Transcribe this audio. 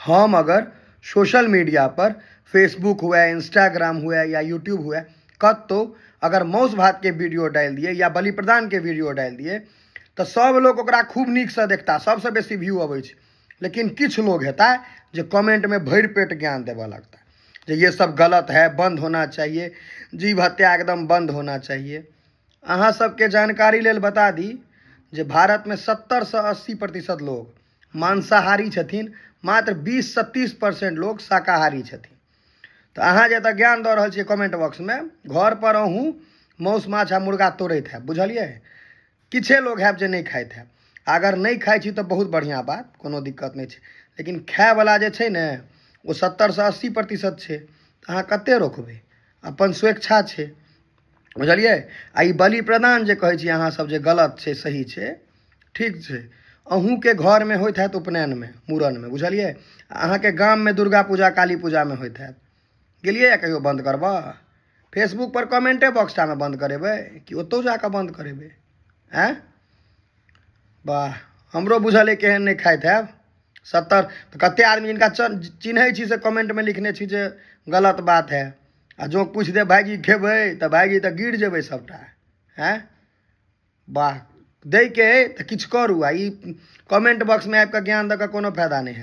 हम अगर social media पर Facebook हुए, इंस्टाग्राम हुए या यूट्यूब हुए, कतहु अगर मासु भातके वीडियो डालि दियै या बलि प्रदानके वीडियो डालि दियै, तऽ सब लोक ओकरा खूब नीकसँ देखता, सबसँ बेसी व्यू अबै छै। लेकिन किछु लोग हेता जे कमेंटमे भरि पेट ज्ञान देबऽ लगता जे ये सब गलत है, बंद होना चाहिए, जीव हत्या एकदम बंद होना चाहिए। अहाँ सबके जानकारी लेल बता दी जे भारतमे 70 से 80% लोग मांसाहारी छथिन, मात्र 20 से 30% लोग शाकाहारी छथिन। तऽ अहाँ जे एतऽ ज्ञान दऽ रहल छियै कमेंट बॉक्समे, घर पर अहूँ मासु माछ आ मुर्गा तोड़ैत हैब, बुझलियै? किछे लोग हैब जे नहि खाइत हैब। अगर नहि खाइ छी तऽ बहुत बढ़िआँ बात, कोनो दिक्कत नहि छै। लेकिन खायवला जे छै ने, ओ 70 से 80% छै। तऽ अहाँ कतेक रोकबै? अपन स्वेच्छा छै, बुझलियै? आ ई बलि प्रदान जे कहै छी अहाँ सब जे गलत छै, सही छै, ठीक छै। अहूँके घरमे होइत हैत उपनयनमे, मूड़नमे, बुझलियै? अहाँके गाममे दुर्गा पूजा, काली पूजामे होइत हैत। गेलियै कहियो बन्द करबऽ? फेसबुक पर कमेंटे बॉक्सटामे बन्द करेबै कि ओतहु जाकऽ बन्द करेबै? आँय वाह, हमरो बुझल अइ केहन नहि खाइत हैब। 70 तऽ कतेक आदमी जिनका चिन्है छी से कमेंटमे लिखने छी जे गलत बात है। आ जो पूछि देब, भाइजी खेबै? तऽ भाइजी तऽ गिर जेबै सभटा। आँय वाह, दैके अइ तऽ किछु करू। आ ई कमेंट बॉक्समे आबि कऽ ज्ञान दऽ कऽ कोनो फायदा नहि है।